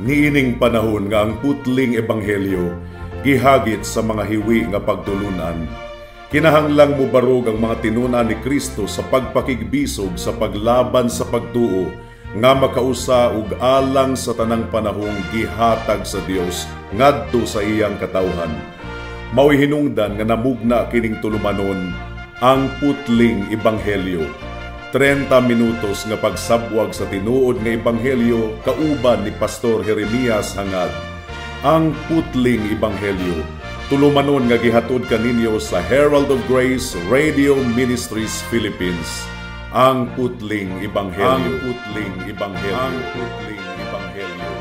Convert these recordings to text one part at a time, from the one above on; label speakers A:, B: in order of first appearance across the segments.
A: Niining panahon nga ang putling ebanghelyo gihagit sa mga hiwi nga pagtulunan, kinahanglang mobarog ang mga tinun-an ni Kristo sa pagpakigbisog sa paglaban sa pagtuo nga makausa ug alang sa tanang panahong gihatag sa Dios ngadto sa iyang katawhan. Mao'y hinungdan nga namugna kining tulumanon, Ang Putling Ebanghelyo. 30 minutos nga pagsabwag sa tinuod nga ebanghelyo kauban ni Pastor Jeremias Hangad. Ang Putling Ebanghelyo, tulumanon nga gihatod kaninyo sa Herald of Grace Radio Ministries Philippines. Ang Putling Ebanghelyo. Ang Putling Ebanghelyo. Ang Putling Ebanghelyo.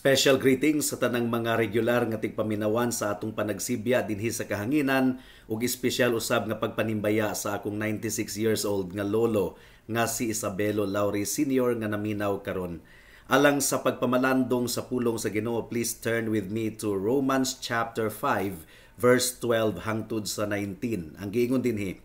B: Special greetings sa tanang mga regular nga tigpaminawan sa atong panagsibya dinhi sa kahanginan ug espesyal usab nga pagpanimbaya sa akong 96 years old nga lolo nga si Isabelo Lauri Sr. nga naminaw karon. Alang sa pagpamalandong sa pulong sa Ginoo, please turn with me to Romans chapter 5 verse 12 hangtod sa 19. Ang giingon dinhi: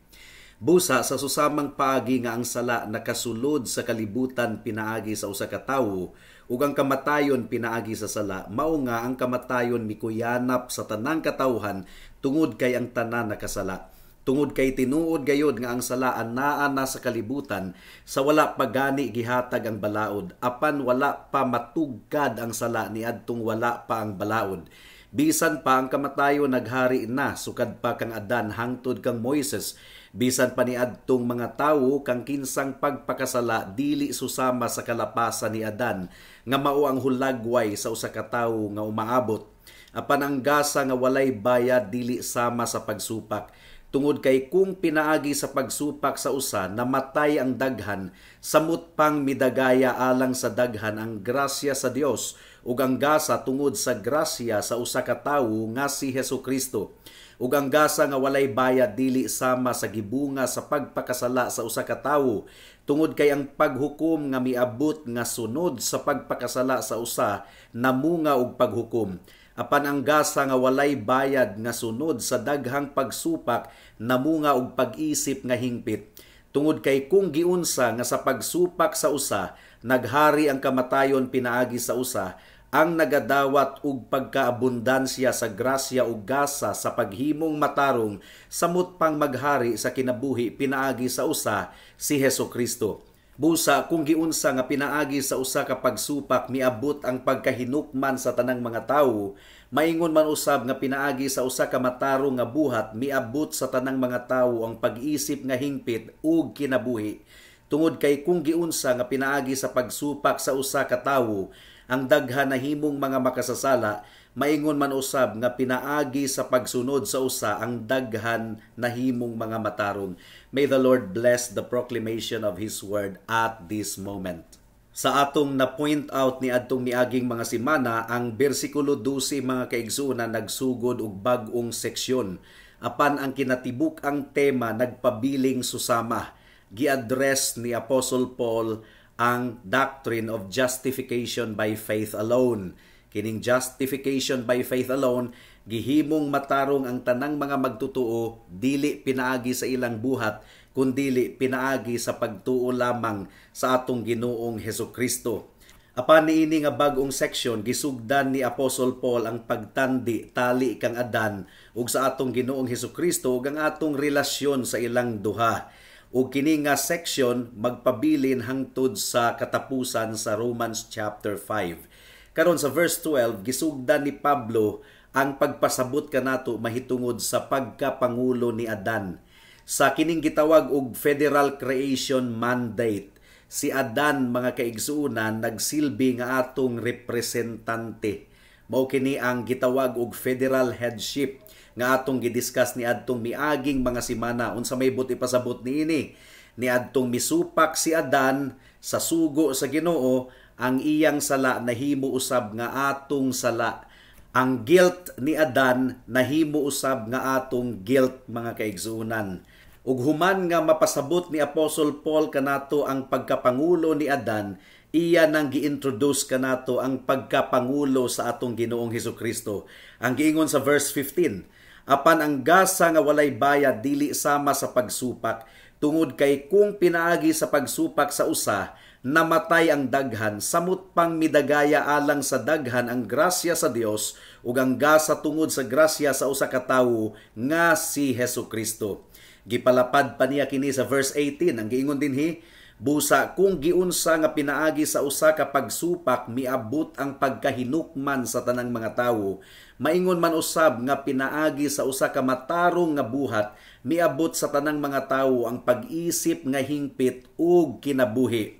B: Busa sa susamang paagi nga ang sala nakasulod sa kalibutan pinaagi sa usa ka tawo ug ang kamatayon pinaagi sa sala, mao nga ang kamatayon mikuyanap sa tanang katawhan tungod kay ang tanan nakasala. Tungod kay tinuod gayod nga ang sala anaa na sa kalibutan sa wala pa gani gihatag ang balaod, apan wala pa matugkad ang sala niadtong wala pa ang balaod. Bisan pa ang kamatayon naghari na sukad pa kang Adan hangtod kang Moises, bisan pa niadtong mga tawo kang kinsang pagpakasala dili susama sa kalapasan ni Adan nga mao ang hulagway sa usa ka tawo nga umaabot. Apan ang gasa nga walay bayad dili sama sa pagsupak. Tungod kay kung pinaagi sa pagsupak sa usa namatay ang daghan, samot pang midagaya alang sa daghan ang grasya sa Dios ug ang gasa tungod sa grasya sa usa ka tawo nga si Hesukristo. Ug ang gasa nga walay bayad dili sama sa gibunga sa pagpakasala sa usa ka tawo, tungod kay ang paghukom nga miabot nga sunod sa pagpakasala sa usa namunga og paghukom. Apan ang gasa nga walay bayad nga sunod sa daghang pagsupak namunga og pag-isip nga hingpit. Tungod kay kung giunsa nga sa pagsupak sa usa naghari ang kamatayon pinaagi sa usa, ang nagadawat og pagkaabundansya sa grasya ug gasa sa paghimong matarong samot pang maghari sa kinabuhi pinaagi sa usa, si Hesukristo. Busa kung giunsa nga pinaagi sa usa ka pagsupak miabot ang pagkahinukman sa tanang mga tawo, maingon man usab nga pinaagi sa usa ka matarong nga buhat miabot sa tanang mga tawo ang pag-isip nga hingpit ug kinabuhi. Tungod kay kung giunsa nga pinaagi sa pagsupak sa usa ka tawo ang daghan nahimong mga makasasala, maingon man usab nga pinaagi sa pagsunod sa usa ang daghan nahimong mga matarong. May the Lord bless the proclamation of His word at this moment. Sa atong na-point out ni adtong miaging mga semana, ang bersikulo 12 mga kaigsuonan nagsugod og bag-ong seksyon. Apan ang kinatibuk ang tema nagpabiling susama. Gi-address ni Apostle Paul ang doctrine of justification by faith alone. Kining justification by faith alone, gihimong matarong ang tanang mga magtutuo, dili pinaagi sa ilang buhat, kundili pinaagi sa pagtuo lamang sa atong Ginoong Hesukristo. Apan niini nga bag-ong section, gisugdan ni Apostle Paul ang pagtandi tali kang Adan ug sa atong Ginoong Hesukristo ug ang atong relasyon sa ilang duha. Ug kini nga section magpabilin hangtod sa katapusan sa Romans chapter 5. Karon sa verse 12, gisugdan ni Pablo ang pagpasabot kanato mahitungod sa pagkapangulo ni Adan. Sa kining gitawag og Federal Creation Mandate, si Adan mga kaigsuonan nagsilbi nga atong representante. Mao kini ang gitawag og federal headship nga atong gidiscuss ni adtong miaging mga semana. Unsa may but ipasabot niini? Ni adtong misupak si Adan sa sugo sa Ginoo, ang iyang sala nahimo usab nga atong sala. Ang guilt ni Adan nahimo usab nga atong guilt mga kaigsuonan. Ug human nga mapasabot ni Apostle Paul kanato ang pagkapangulo ni Adan, Iya nang gi-introduce kanato ang pagkapangulo sa atong Ginoong Hesus Kristo. Ang giingon sa verse 15, "Apan ang gasa nga walay bayad dili sama sa pagsupak, tungod kay kung pinaagi sa pagsupak sa usa namatay ang daghan, samot pang midagaya alang sa daghan ang grasya sa Dios ug ang gasa tungod sa grasya sa usa ka tawo nga si Hesus Kristo." Gipalapad pa niya kini sa verse 18. Ang giingon dinhi, "Busa kung giunsa nga pinaagi sa usa ka pagsupak miabot ang pagkahinukman sa tanang mga tawo, maingon man usab nga pinaagi sa usa ka matarong nga buhat miabot sa tanang mga tawo ang pag-isip nga hingpit ug kinabuhi.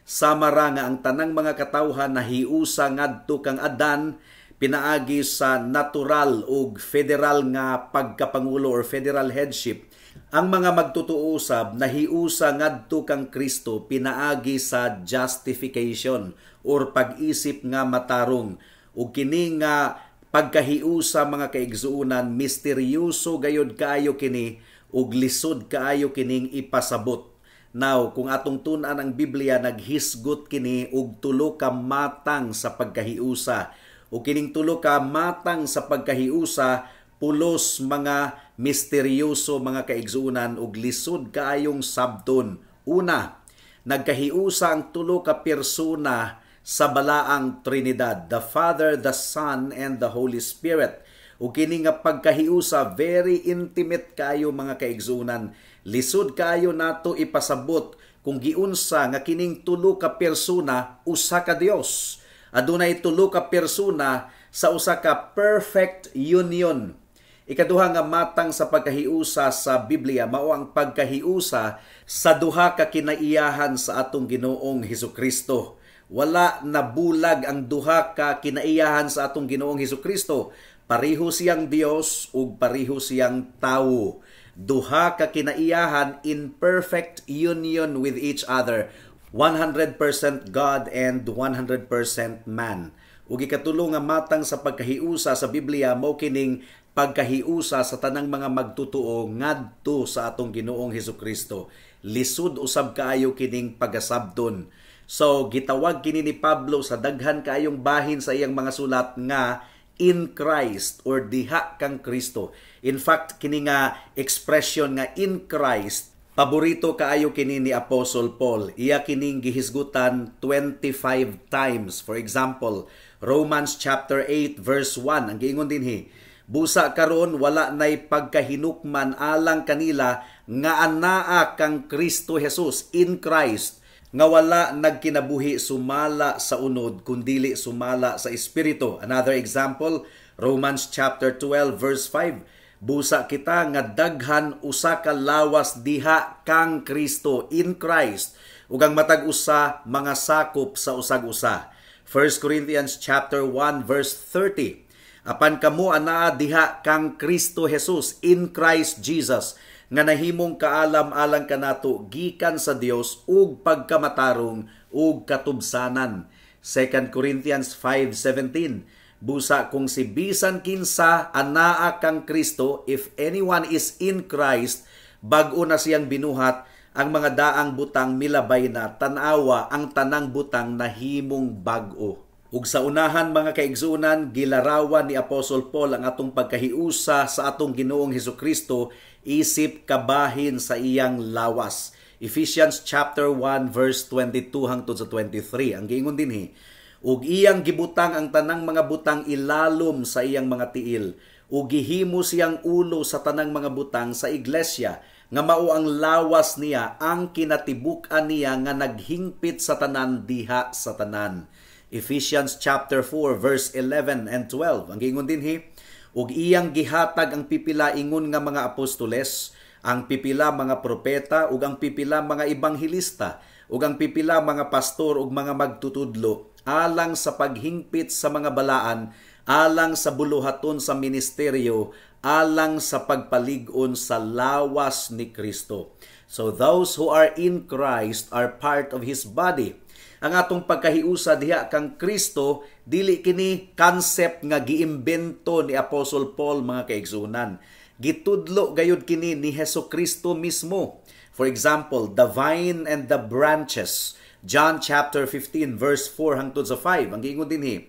B: Sama ra nga ang tanang mga katawhan nahiusa ngadto kang Adan pinaagi sa natural ug federal nga pagkapangulo or federal headship, ang mga magtotoo usab nahiusa ngadto kang Kristo pinaagi sa justification or pag-isip nga matarong. Ug kini nga pagkahiusa, mga kaigsuonan, misteryoso gayod kaayo kini ug lisod kaayo kining ipasabot. Now, kung atong tun-an ang Biblia, naghisgot kini og tulo ka matang sa pagkahiusa. Ug kining tulo ka matang sa pagkahiusa pulos mga misteryoso, mga kaigsuonan, ug lisod kaayong sabton. Una, nagkahiusa ang tulo ka persona sa balaang Trinidad, the Father, the Son, and the Holy Spirit. Ug kini nga pagkahiusa, very intimate kaayo, mga kaigsuonan. Lisod kaayo nato ipasabot kung giunsa nga kining tulo ka persona usa ka Dios. Adunay tulo ka persona sa usa ka perfect union. Ikaduha nga matang sa pagkahiusa sa Biblia mao ang pagkahiusa sa duha ka kinaiyahan sa atong Ginoong Hesukristo. Wala nabulag ang duha ka kinaiyahan sa atong Ginoong Hesukristo. Pareho siyang Dios ug pareho siyang tawo. Duha ka kinaiyahan in perfect union with each other. 100% God and 100% man. Ug ikatulo nga matang sa pagkahiusa sa Biblia mao kining pagkahiusa sa tanang mga magtotoo ngadto sa atong Ginoong Hesukristo. Lisod usab kaayo kining pagasabton. So gitawag kini ni Pablo sa daghan kaayong bahin sa iyang mga sulat nga in Christ or diha kang Kristo. In fact, kini nga expression nga in Christ, paborito kaayo kini ni Apostle Paul. Iya kining gihisgutan 25 times. For example, Romans chapter 8 verse 1, ang giingon dinhi, "Busa karon wala nay pagkahinukman alang kanila nga anaa kang Kristo Jesus, in Christ, nga wala nagkinabuhi sumala sa unod kundili sumala sa espiritu." Another example, Romans chapter 12 verse 5, "Busa kita nga daghan usa ka lawas diha kang Kristo, in Christ, ug ang matag usa mga sakop sa usag usa." 1 Corinthians chapter 1 verse 30, "Apan kamo anaa diha kang Kristo Jesus, in Christ Jesus, nga nahimong kaalam alang kanato gikan sa Dios ug pagkamatarong ug katubsanan." 2 Corinthians 5:17, "Busa kung si bisan kinsa anaa kang Kristo, if anyone is in Christ, bag-o na siyang binuhat, ang mga daang butang milabay na, tan-awa, ang tanang butang nahimong bag-o." Ug sa unahan, mga kaigsuonan, gilarawan ni Apostle Paul ang atong pagkahiusa sa atong Ginoong Hesukristo isip kabahin sa iyang lawas. Ephesians chapter 1 verse 22 hangtod sa 23. Ang giingon dinhi, "Ug iyang gibutang ang tanang mga butang ilalom sa iyang mga tiil, ug gihimo siyang ulo sa tanang mga butang sa iglesia, nga mao ang lawas niya, ang kinatibuk-an niya nga naghingpit sa tanan diha sa tanan." Ephesians chapter 4 verse 11 and 12. Ang giingon dinhi, "Ug iyang gihatag ang pipila ingon nga mga apostoles, ang pipila mga propeta, ug ang pipila mga ebanghelista, ug ang pipila mga pastor ug mga magtutudlo, alang sa paghingpit sa mga balaan, alang sa buluhaton sa ministeryo, alang sa pagpalig-on sa lawas ni Kristo." So those who are in Christ are part of His body. Ang atong pagkahiusa diha kang Kristo, dili kini concept nga giimbento ni Apostle Paul, mga kaigsuonan. Gitudlo gayud kini ni Hesus Kristo mismo. For example, the vine and the branches. John chapter 15 verse 4 hangtod sa 5. Ang giingon dinhi,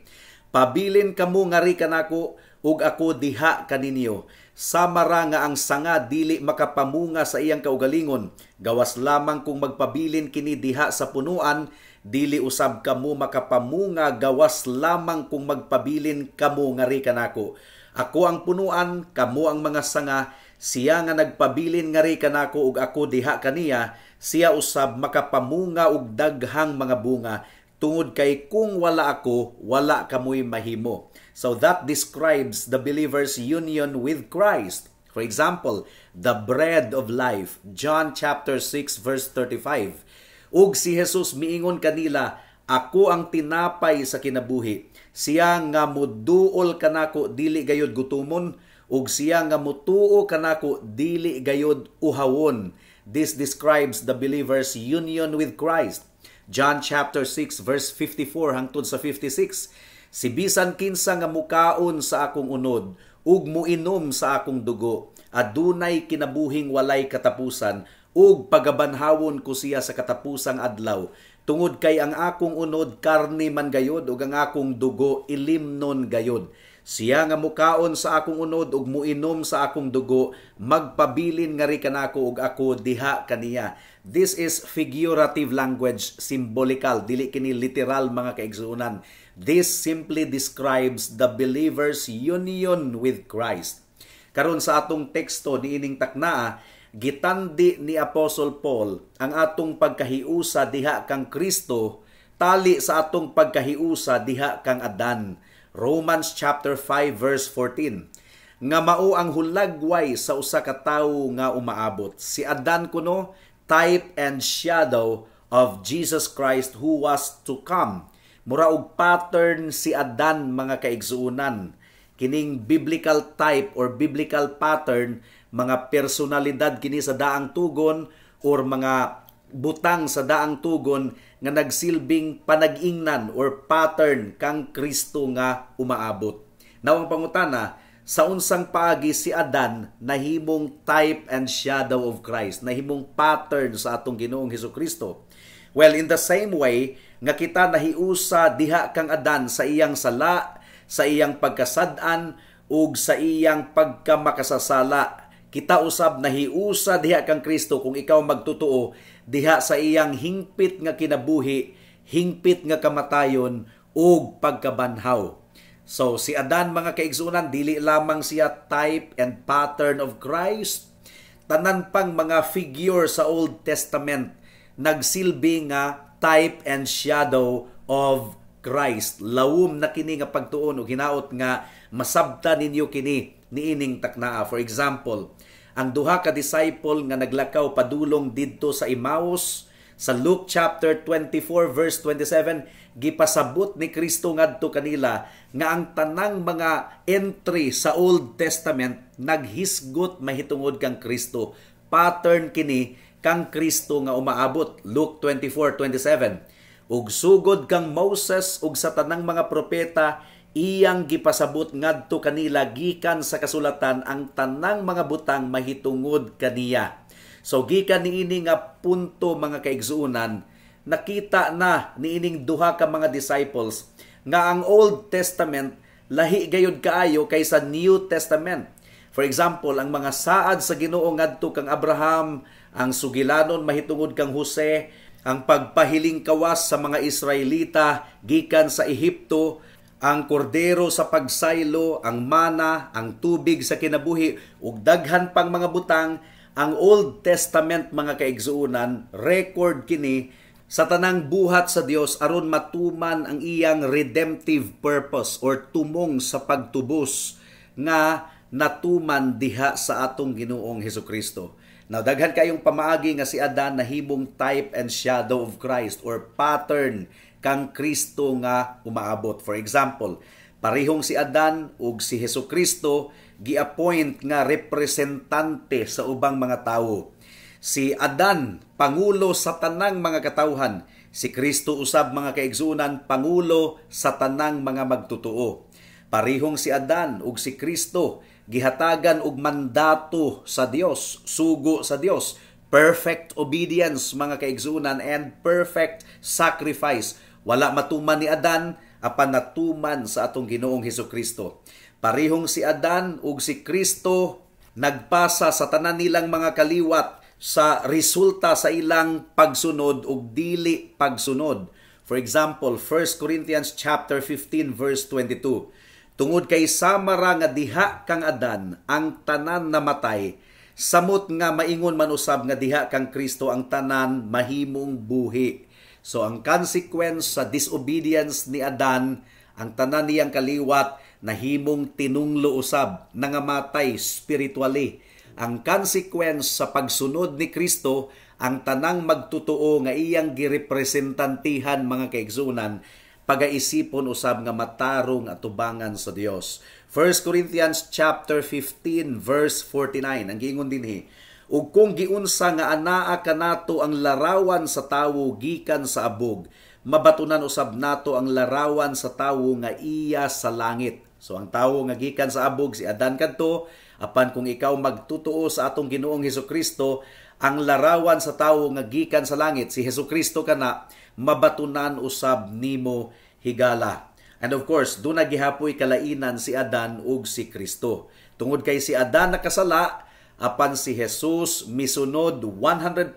B: "Pabilin kamo ngari kanako ug ako diha kaninyo. Sama ra nga ang sanga dili makapamunga sa iyang kaugalingon, gawas lamang kung magpabilin kini diha sa punuan, dili usab kamo makapamunga gawas lamang kung magpabilin kamo ngari kanako. Ako ang punuan, kamo ang mga sanga. Siya nga nagpabilin ngari kanako ug ako diha kaniya, siya usab makapamunga og daghang mga bunga, tungod kay kung wala ako, wala kamoy mahimo." So that describes the believer's union with Christ. For example, the bread of life, John chapter 6 verse 35. "Ug si Jesus miingon kanila, 'Ako ang tinapay sa kinabuhi. Siya nga muduol kanako dili gayod gutumon, ug siya nga mutuo kanako dili gayod uhawon.'" This describes the believer's union with Christ. John chapter 6 verse 54 hangtod sa 56. "Si bisan kinsa nga mukaon sa akong unod ug muinom sa akong dugo, adunay kinabuhing walay katapusan, ug pagabanhawon ko siya sa katapusang adlaw. Tungod kay ang akong unod karne man gayod ug ang akong dugo ilimnon gayod. Siya nga mukaon sa akong unod ug muinom sa akong dugo, magpabilin ngari kanako ug ako diha kaniya." This is figurative language, symbolical, dili kini literal, mga kaigsuonan. This simply describes the believer's union with Christ. Karon sa atong teksto niining taknaa, gitandi ni Apostle Paul ang atong pagkahiusa diha kang Kristo tali sa atong pagkahiusa diha kang Adan. Romans chapter 5 verse 14, nga mao ang hulagway sa usa ka tawo nga umaabot. Si Adan kuno type and shadow of Jesus Christ who was to come. Mura og pattern si Adan, mga kaigsuonan. Kining biblical type or biblical pattern, mga personalidad kini sa daang tugon or mga butang sa daang tugon nga nagsilbing panag-ingnan or pattern kang Kristo nga umaabot. Now ang pangutana, sa unsang paagi si Adan nahimong type and shadow of Christ, nahimong pattern sa atong Ginoong Hesus Kristo? Well, in the same way nga kita nahiusa diha kang Adan sa iyang sala, sa iyang pagkasad-an ug sa iyang pagkamakasasala, kita usab nahiusa diha kang Kristo kung ikaw magtutuo diha sa iyang hingpit nga kinabuhi, hingpit nga kamatayon ug pagkabanhaw. So si Adan, mga kaigsunan, dili lamang siya type and pattern of Christ. Tanan pang mga figure sa Old Testament nagsilbi nga type and shadow of Christ. Lawom na kini nga pagtuon ug hinaot nga masabta ninyo kini niining taknaa. For example, ang duha ka disciple nga naglakaw padulong didto sa Emmaus sa Luke chapter 24 verse 27, gipasabot ni Kristo ngadto kanila nga ang tanang mga entry sa Old Testament naghisgot mahitungod kang Kristo. Pattern kini kang Kristo nga umaabot. Luke 24:27. "Ug sugod kang Moses ug sa tanang mga propeta, iyang gipasabot ngadto kanila gikan sa kasulatan ang tanang mga butang mahitungod kaniya." So gikan niini nga punto, mga kaigsuonan, nakita na niining duha ka mga disciples nga ang Old Testament lahi gayud kaayo kaysa New Testament. For example, ang mga saad sa Ginoo ngadto kang Abraham, ang sugilanon mahitungod kang Jose, ang pagpahiling kawas sa mga Israelita gikan sa Ehipto, ang kordero sa pagsaylo, ang mana, ang tubig sa kinabuhi, ug daghan pang mga butang, ang Old Testament, mga kaigsuonan, record kini sa tanang buhat sa Dios aron matuman ang iyang redemptive purpose or tumong sa pagtubos nga natuman diha sa atong Ginoong Hesukristo. Now, daghan kayong pamaagi nga si Adan nahimong type and shadow of Christ or pattern kang Kristo nga umaabot. For example, parehong si Adan ug si Hesukristo gi-appoint nga representante sa ubang mga tawo. Si Adan, pangulo sa tanang mga katawhan. Si Kristo usab, mga kaigsuonan, pangulo sa tanang mga magtutuo. Parehong si Adan ug si Kristo gihatagan og mandato sa Dios, sugo sa Dios. Perfect obedience, mga kaigsunan, and perfect sacrifice. Wala matuman ni Adan, apan natuman sa atong Ginoong Hesus Kristo. Parihong si Adan ug si Kristo nagpasa sa tanan nilang mga kaliwat sa resulta sa ilang pagsunod ug dili pagsunod. For example, 1 Corinthians chapter 15 verse 22. Tungod kay samara nga diha kang Adan ang tanan namatay, samot nga maingon man usab nga diha kang Kristo ang tanan mahimong buhi. So ang consequence sa disobedience ni Adan, ang tanan niyang kaliwat nahimong tinunglo usab, nangamatay spiritually. Ang consequence sa pagsunod ni Kristo, ang tanang magtotoo nga iyang girepresentantihan, mga kaigsunan, pagaisipon usab nga matarong atubangan sa Dios. 1 Corinthians chapter 15 verse 49 ang giingon dinhi, "Ug kung giunsa nga anaa kanato ang larawan sa tawo gikan sa abog, mabatunan usab nato ang larawan sa tawo nga iya sa langit." So ang tawo nga gikan sa abog si Adan kadto, apan kung ikaw magtotoo sa atong Ginoong Hesukristo, ang larawan sa tawo nga gikan sa langit si Hesukristo kana, mabatunan usab nimo higala. And of course, duna gihapoy kalainan si Adan ug si Kristo. Tungod kay si Adan nakasala, apan si Jesus misunod 100%,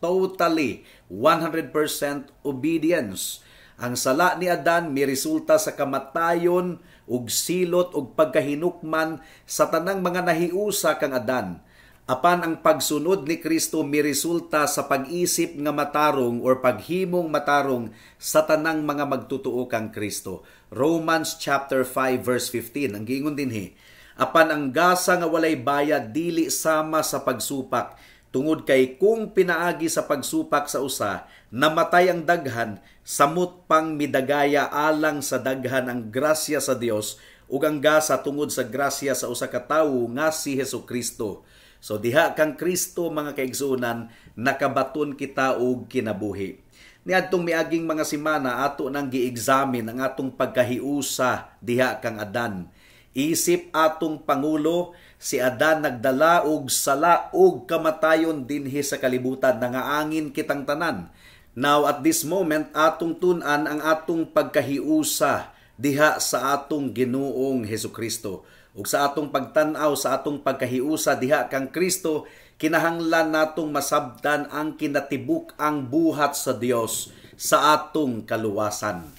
B: totally 100% obedience. Ang sala ni Adan miresulta sa kamatayon ug silot ug pagkahinukman sa tanang mga nahiusa kang Adan. Apan ang pagsunod ni Kristo miresulta sa pag-isip nga matarong or paghimong matarong sa tanang mga magtotoo kang Kristo. Romans chapter 5 verse 15 ang giingon dinhi, "Apan ang gasa nga walay bayad dili sama sa pagsupak, tungod kay kung pinaagi sa pagsupak sa usa namatay ang daghan, samot pang midagaya alang sa daghan ang grasya sa Dios ug ang gasa tungod sa grasya sa usa ka tawo nga si Hesukristo." So diha kang Kristo, mga kaigsuonan, nakabaton kita og kinabuhi. Niadtong miaging mga semana, ato nang gi-examine ang atong pagkahiusa diha kang Adan. Isip atong pangulo, si Adan nagdala og sala og kamatayon dinhi sa kalibutan, nangaangin kitang tanan. Now at this moment, atong tun-an ang atong pagkahiusa diha sa atong Ginoong Hesukristo. Ug sa atong pagtan-aw sa atong pagkahiusa diha kang Kristo, kinahanglan natong masabtan ang kinatibuk ang buhat sa Dios sa atong kaluwasan.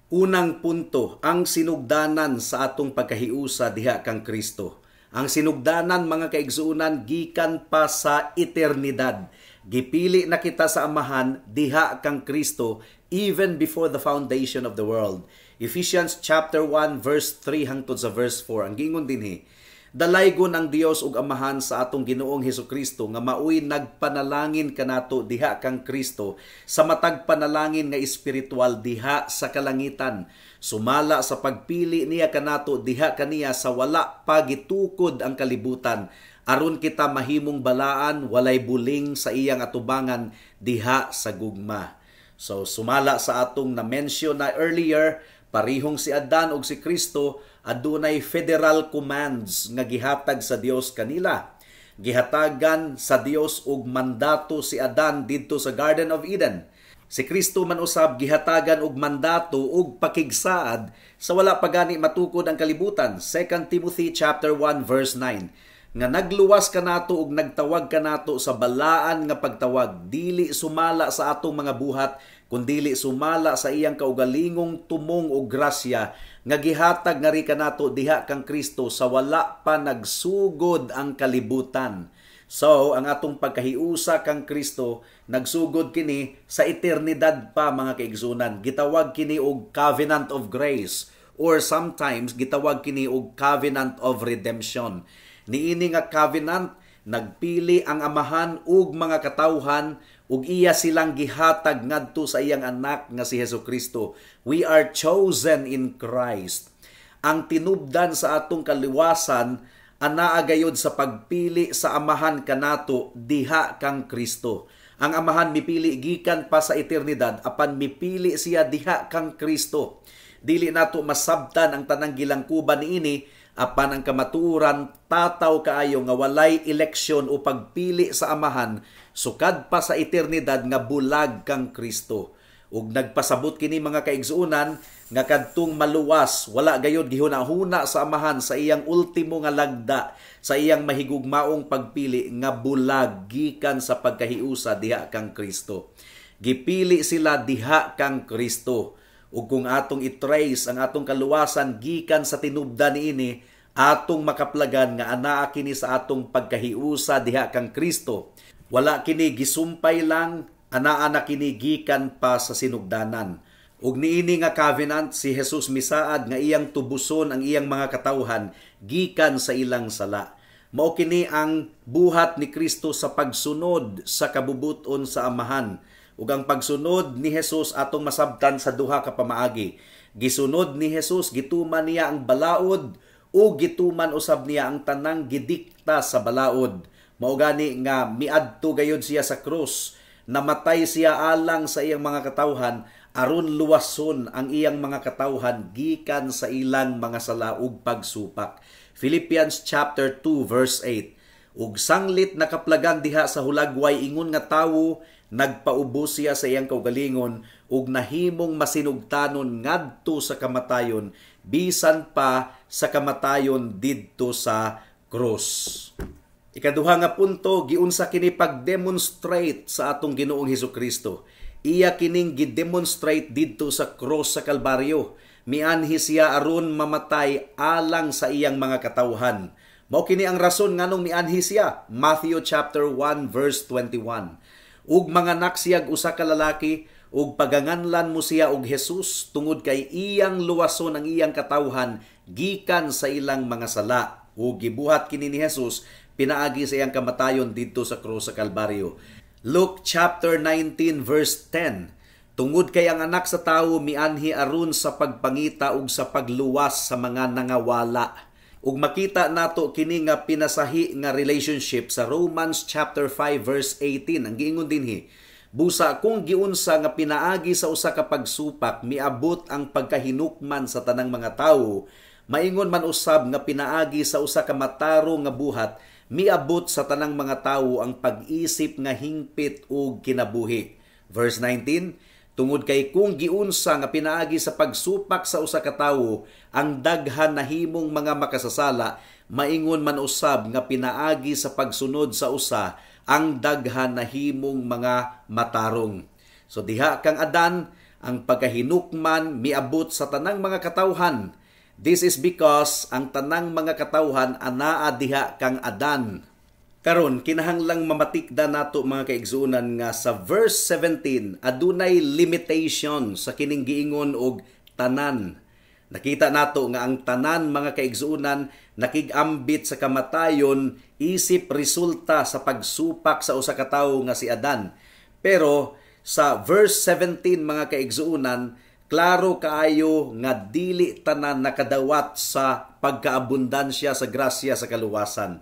B: Unang punto, ang sinugdanan sa atong pagkahiusa diha kang Kristo. Ang sinugdanan, mga kaigsuonan, gikan pa sa eternidad. Gipili na kita sa Amahan diha kang Kristo even before the foundation of the world. Ephesians chapter 1 verse 3 hangtod sa verse 4 ang giingon dinhi, "Dalaygon ang Dios ug Amahan sa atong Ginoong Hesukristo nga maoy nagpanalangin kanato diha kang Kristo sa matag panalangin nga espiritual diha sa kalangitan, sumala sa pagpili niya kanato diha kaniya sa wala pa gitukod ang kalibutan, aron kita mahimong balaan, walay buling sa iyang atubangan diha sa gugma." So sumala sa atong na-mention na earlier, parihong si Adan ug si Kristo adunay federal commands nga gihatag sa Dios kanila. Gihatagan sa Dios og mandato si Adan didto sa Garden of Eden. Si Kristo man usab gihatagan og mandato ug pakigsaad sa wala pa gani matukod ang kalibutan. 2 Timothy chapter 1 verse 9, nga nagluwas kanato ug nagtawag kanato sa balaan nga pagtawag, dili sumala sa atong mga buhat, kundili sumala sa iyang kaugalingong tumong og grasya nga gihatag ngari kanato diha kang Kristo sa wala pa nagsugod ang kalibutan. So, ang atong pagkahiusa kang Kristo nagsugod kini sa eternidad pa, mga kaigsunan. Gitawag kini og covenant of grace or sometimes gitawag kini og covenant of redemption. Niini nga covenant, nagpili ang Amahan ug mga katawhan ug iya silang gihatag ngadto sa iyang anak nga si Hesukristo. We are chosen in Christ. Ang tinubdan sa atong kaliwasan anaa gayod sa pagpili sa Amahan kanato diha kang Kristo. Ang Amahan mipili gikan pa sa eternidad, apan mipili siya diha kang Kristo. Dili nato masabtan ang tanang gilangkuban niini, apan ang kamatuoran, tataw kaayo nga walay eleksyon o pagpili sa Amahan sukad pa sa eternidad nga bulag kang Kristo. Ug nagpasabot kini, mga kaigsuonan, nga kadtong maluwas wala gayod gihuna-huna sa Amahan sa iyang ultimo nga lagda, sa iyang mahigugmaong pagpili, nga bulag gikan sa pagkahiusa diha kang Kristo. Gipili sila diha kang Kristo. Ug kung atong i-trace ang atong kaluwasan gikan sa tinubda niini, atong makaplagan nga anaa kini sa atong pagkahiusa diha kang Kristo. Wala kini gisumpay lang, anaa na kini gikan pa sa sinugdanan. Ug niini nga covenant, si Jesus misaad nga iyang tubuson ang iyang mga katawhan gikan sa ilang sala. Mao kini ang buhat ni Kristo sa pagsunod sa kabubuton sa Amahan. Ug ang pagsunod ni Jesus atong masabtan sa duha ka pamaagi. Gisunod ni Jesus, gituman niya ang balaod o gituman usab niya ang tanang gidikta sa balaod. Mao gani nga miadto gayud siya sa krus. Namatay siya alang sa iyang mga katawhan aron luwason ang iyang mga katawhan gikan sa ilang mga sala ug pagsupak. Philippians chapter 2 verse 8. Ug sanglit nakaplagan diha sa hulagway ingon nga tawo, nagpaubos siya sa iyang kaugalingon ug nahimong masinugtanon ngadto sa kamatayon, bisan pa sa kamatayon didto sa krus. Ikaduha nga punto, giunsa kini pag-demonstrate sa atong Ginoong Hesus Kristo. Iya kining gi-demonstrate didto sa cross sa Kalbaryo. Mianhi siya aron mamatay alang sa iyang mga katawhan. Mao kini ang rason nganong mianhi siya. Matthew chapter 1 verse 21. Ug manganak siya usa ka lalaki, ug paganganlan mo siya og Jesus, tungod kay iyang luwason ang iyang katawhan gikan sa ilang mga sala. Ug gibuhat kini ni Jesus pinaagi sa iyang kamatayon didto sa krus sa Kalbaryo. Luke chapter 19 verse 10. Tungod kay ang Anak sa Tawo mianhi aron sa pagpangita ug sa pagluwas sa mga nangawala. Ug makita nato kini nga pinasahi nga relationship sa Romans chapter 5 verse 18. Ang giingon dinhi, busa kung giunsa nga pinaagi sa usa ka pagsupak miabot ang pagkahinukman sa tanang mga tawo, maingon man usab nga pinaagi sa usa ka matarong nga buhat miabot sa tanang mga tawo ang pag-isip nga hingpit ug kinabuhi. Verse 19, tungod kay kung giunsa nga pinaagi sa pagsupak sa usa ka tawo ang daghan nahimong mga makasasala, maingon man usab nga pinaagi sa pagsunod sa usa ang daghan nahimong mga matarong. So diha kang Adan, ang pagkahinukman miabot sa tanang mga katawhan. This is because ang tanang mga katawhan anaa diha kang Adan. Karon, kinahanglang mamatikda nato, mga kaigsuonan, nga sa verse 17 adunay limitation sa kining giingon og tanan. Nakita nato nga ang tanan, mga kaigsuonan, nakig-ambit sa kamatayon isip resulta sa pagsupak sa usa ka tawo nga si Adan. Pero sa verse 17, mga kaigsuonan, klaro kaayo nga dili tanan nakadawat sa pagkaabundansya sa grasya sa kaluwasan.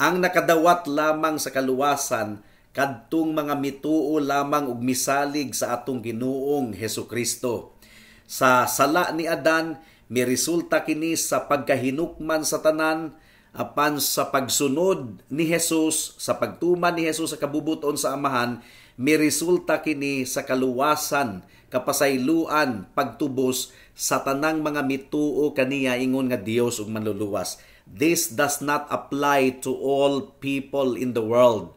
B: Ang nakadawat lamang sa kaluwasan kadtong mga mituo lamang og misalig sa atong Ginoong Hesukristo. Sa sala ni Adan, miresulta kini sa pagkahinukman sa tanan, apan sa pagsunod ni Jesus, sa pagtuman ni Jesus sa kabubuton sa Amahan, miresulta kini sa kaluwasan, kapasayloan, pagtubos sa tanang mga mituo kaniya ingon nga Dios ug Manluluwas. This does not apply to all people in the world.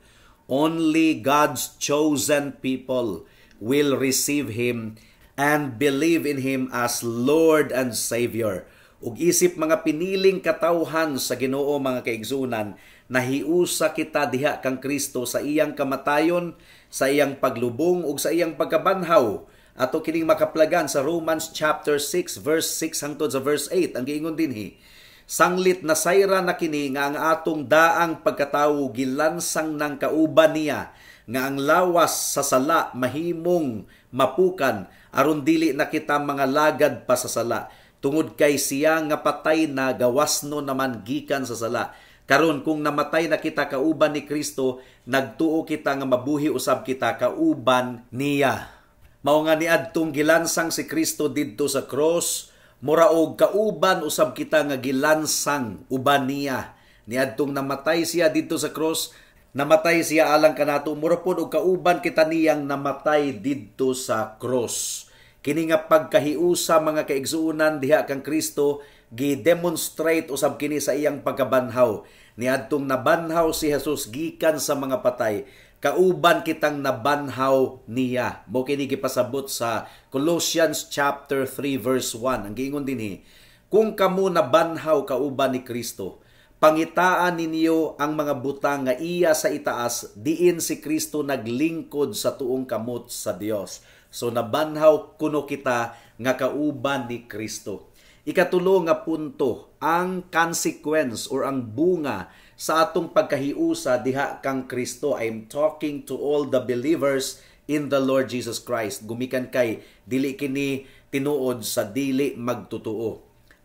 B: Only God's chosen people will receive Him and believe in Him as Lord and Savior. Ug isip mga piniling katawhan sa Ginoo, mga kaigsuonan, nahiusa kita diha kang Kristo sa iyang kamatayon, sa iyang paglubong ug sa iyang pagkabanhaw. Ato kining makaplagan sa Romans chapter 6 verse 6 hangtod sa verse 8. Ang giingon dinhi, sanglit nasayra na kini nga ang atong daang pagkatawo gilansang ng kauban niya, nga ang lawas sa sala mahimong mapukan, aron dili na kita mga lagad pa sa sala, tungod kay siya nga patay na gawasno naman gikan sa sala. Karon kung namatay na kita kauban ni Kristo, nagtuo kita nga mabuhi usab kita kauban niya. Mao nga niadtong gilansang si Kristo didto sa cross, Mura og kauban usab kita nga gilansang uban niya. Niadtong namatay siya didto sa cross, namatay siya alang kanato, mura pod og kauban kita niyang namatay didto sa cross. Kini nga pagkahiusa, mga kaigsuonan, diha kang Kristo, gi-demonstrate usab kini sa iyang pagkabanhaw. Niadtong nabanhaw si Jesus gikan sa mga patay, kauban kitang nabanhaw niya. Mo kini gipasabot sa Colossians chapter 3 verse 1. Ang giingon dinhi, "Kung kamo nabanhaw kauban ni Kristo, pangitaan ninyo ang mga butang nga iya sa itaas, diin si Kristo naglingkod sa tuong kamot sa Dios." So nabanhaw kuno kita nga kauban ni Kristo. Ikatulo nga punto, ang consequence or ang bunga sa atong pagkahiusa diha kang Kristo. I'm talking to all the believers in the Lord Jesus Christ. Gumikan kay dili kini tinuod sa dili magtotoo.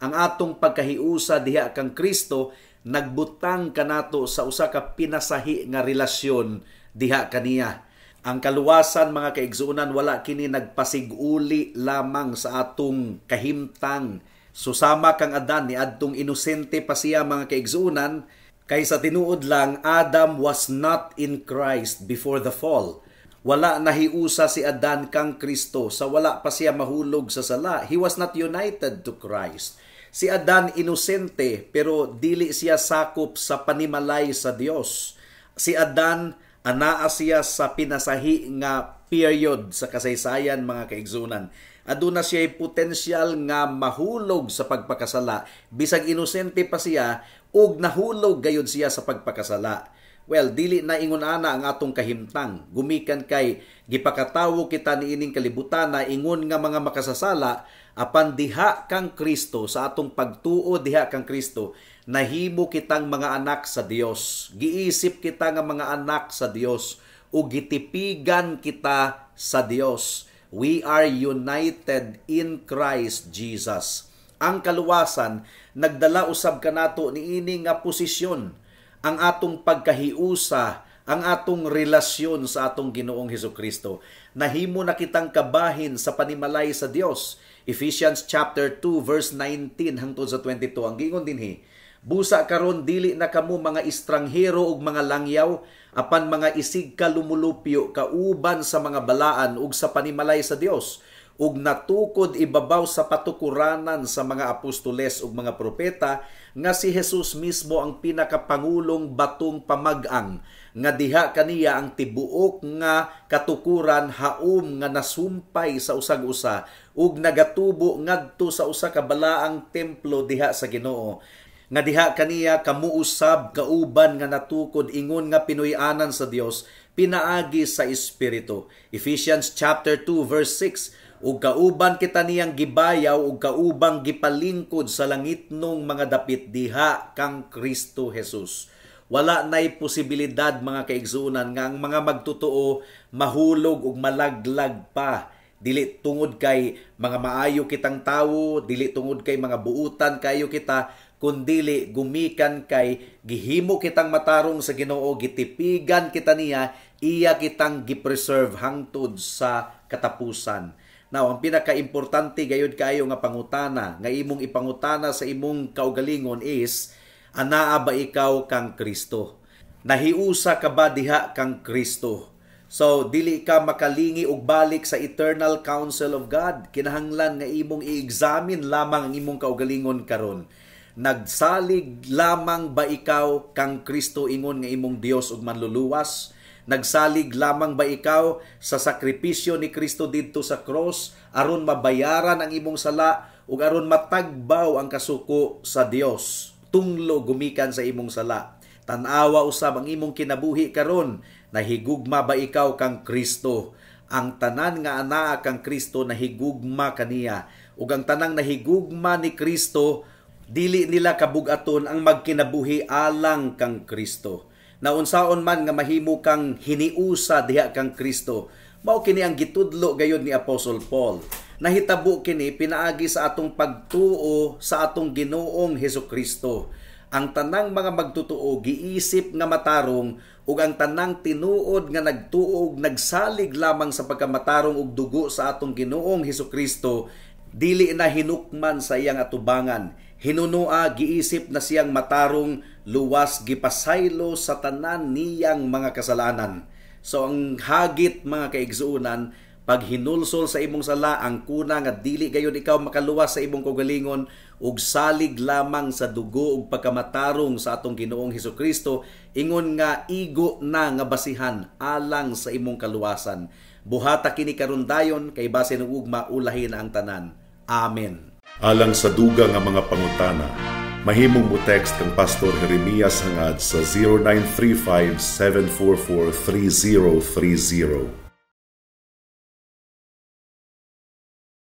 B: Ang atong pagkahiusa diha kang Kristo nagbutang kanato sa usa ka pinasahi nga relasyon diha kaniya. Ang kaluwasan, mga kaigsuonan, wala kini nagpasiguli lamang sa atong kahimtang. Susama kang Adan niadtong inosente pa siya, mga kaigsuonan, kay sa tinuod lang, Adam was not in Christ before the fall. Wala nahiusa si Adan kang Kristo sa wala pa siya mahulog sa sala. He was not united to Christ. Si Adan inosente, pero dili siya sakop sa panimalay sa Dios. Si Adan anaa siya sa pinasahi nga period sa kasaysayan, mga kaigsuonan. Aduna siya potensyal nga mahulog sa pagpakasala bisag inosente pa siya, ug nahulog gayud siya sa pagpakasala. Well, dili na ingon ana ang atong kahimtang. Gumikan kay gipakatawo kita niining kalibutan na ingon nga mga makasasala, apan diha kang Kristo, sa atong pagtuo diha kang Kristo, nahimo kitang mga anak sa Dios. Giisip kita nga mga anak sa Dios ug gitipigan kita sa Dios. We are united in Christ Jesus. Ang kaluwasan nagdala usab kanato niini nga posisyon, ang atong pagkahiusa, ang atong relasyon sa atong Ginoong Hesukristo. Nahimo na kitang kabahin sa panimalay sa Dios. Ephesians chapter 2 verse 19 hangtod sa 22, ang giingon dinhi, "Busa karon dili na kamo mga estranghero ug mga langyaw, apan mga isig kalumulupyo kauban sa mga balaan ug sa panimalay sa Dios, ug natukod ibabaw sa patukuranan sa mga apostoles ug mga propeta, nga si Jesus mismo ang pinakapangulong batong pamag-ang, nga diha kaniya ang tibuok nga katukuran haom nga nasumpay sa usag-usa ug nagatubo ngadto sa usa ka balaang templo diha sa Ginoo, nga diha kaniya kamuusab kauban nga natukod ingon nga pinuy-anan sa Dios pinaagi sa Espiritu." Ephesians chapter 2 verse 6, "Ug kauban kita niyang gibayaw ug kaubang gipalingkod sa langitnong mga dapit diha kang Kristo Jesus." Wala nay posibilidad, mga kaigsuonan, nga ang mga magtotoo mahulog ug malaglag pa. Dili tungod kay mga maayo kitang tawo, dili tungod kay mga buutan kayo kita, kundili gumikan kay gihimo kitang matarong sa Ginoo, gitipigan kita niya, iya kitang gipreserve hangtod sa katapusan. Now, ang pinakaimportante gayud kaayo nga pangutana nga imong ipangutana sa imong kaugalingon is, anaa ba ikaw kang Kristo? Nahiusa ka ba diha kang Kristo? So, dili ka makalingi og balik sa eternal counsel of God. Kinahanglan nga imong i-examine lamang ang imong kaugalingon karon. Nagsalig lamang ba ikaw kang Kristo ingon nga imong Dios ug manluluwas? Nagsalig lamang ba ikaw sa sakripisyo ni Kristo didto sa cross aron mabayaran ang imong sala ug aron matagbaw ang kasuko sa Dios tunglo gumikan sa imong sala? Tan-awa usab ang imong kinabuhi karon. Nahigugma ba ikaw kang Kristo? Ang tanan nga anaa kang Kristo nahigugma kaniya, ug ang tanang nahigugma ni Kristo dili nila kabug-aton ang magkinabuhi alang kang Kristo. Naunsaon man nga mahimo kang hiniusa diha kang Kristo, mao kini ang gitudlo gayud ni Apostle Paul. Nahitabo kini pinaagi sa atong pagtuo sa atong Ginoong Hesukristo. Ang tanang mga magtotoo giisip nga matarong, ug ang tanang tinuod nga nagtuo ug nagsalig lamang sa pagkamatarong ug dugo sa atong Ginoong Hesukristo Dili na hinukman sa iyang atubangan. Hinunua giisip na siyang matarong, luwas gipasaylo sa tanan niyang mga kasalanan. So ang hagit, mga kaigsuonan, pag hinulsol sa imong sala, ang kuna nga dili gayon ikaw makaluwas sa imong kaugalingon ug salig lamang sa dugo ug pagkamatarong sa atong Ginoong Hesukristo, ingon nga igo na nga basihan alang sa imong kaluwasan. Buhata kini karon dayon, kay basin ug ugma ulahin ang tanan. Amen.
A: Alang sa dugang nga mga pangutana, mahimong mo text kang Pastor Jeremias Hangad sa 0935 744 3030.